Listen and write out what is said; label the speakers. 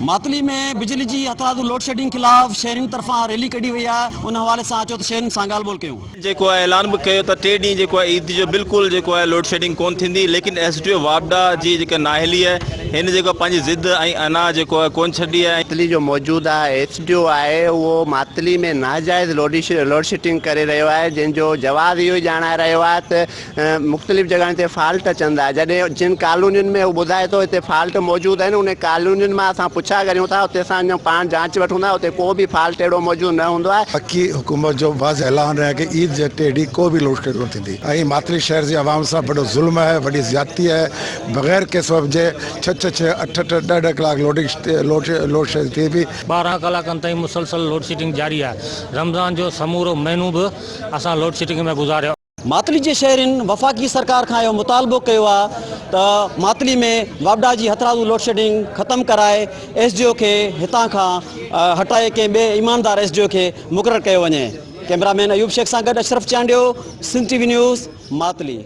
Speaker 1: ماتلي ۾ بجلي جي هٿرادو لوڊشيڊنگ خلاف شهرين طرفان ريلي ڪڍي وئي آهي ان حوالي سان اچو ته شهرين سان ڳالهه ٻولهه ڪيون.
Speaker 2: جيڪو آهي اعلان به ڪيو ته ٽي ڏينهن جيڪو آهي عيد جو بلڪل جيڪو آهي لوڊشيڊنگ ڪون ٿيندي ليڪن ايس ڊي او واپڊا جي جيڪا نااهلي آهي هن جيڪو پنهنجي ضد ۽ انا جيڪو آهي ڪون ڇڏي آهي.
Speaker 3: ماتلي جو موجوده ايس ڊي او آهي اهو ماتلي ۾ ناجائز لوڊشيڊنگ ڪري رهيو آهي جنهن جو جواز اهو ئي ڄاڻائي رهيو آهي ته مختلف جڳهن تي فالٽ اچن ٿا جڏهن جن ڪالونين ۾ هو ٻڌائي ٿو هتي فالٽ موجود آهن انهن ڪالونين مان اسان پڇا ڪريون ٿا اتي اسان اڃا پاڻ جانچ وٺون ٿا اتي ڪو به فالٽ اهڙو موجود نه هوندو آهي.
Speaker 4: پڪي حڪومت جو واضح اعلان آهي ڪه عيد جي ٽي ڏينهن ڪو به لوڊ شيڊنگ نه ٿيندي ۽ ماتلي شهر جي عوام سان وڏو ظلم آهي وڏي زيادتي آهي بغير ڪنهن سبب جي ڇهه ڇهه ڇهه اٺ اٺ ڏهه ڏهه ڪلاڪ لوڊنگ لوڊ شيڊنگ ٿئي پئي.
Speaker 5: 12 ڪلاڪن تائين مسلسل لوڊشيڊنگ جاري آهي رمضان جو سمورو مهينو به اسان لوڊشيڊنگ ۾ گذاريو.
Speaker 1: ماتلي جي شهرين وفاقي سرڪار کان اهو مطالبو ڪيو آهي ته ماتلي ۾ واپڊا جي هٿرادو لوڊشيڊنگ ختم ڪرائي ايس ڊي او کي هتان کان هٽائي ڪنهن ٻئي ايماندار ايس ڊي او کي مقرر ڪيو وڃي. ڪئميرا مين ايوب شيخ سان گڏ Ashraf Chandio, Sindh T V news, Matli.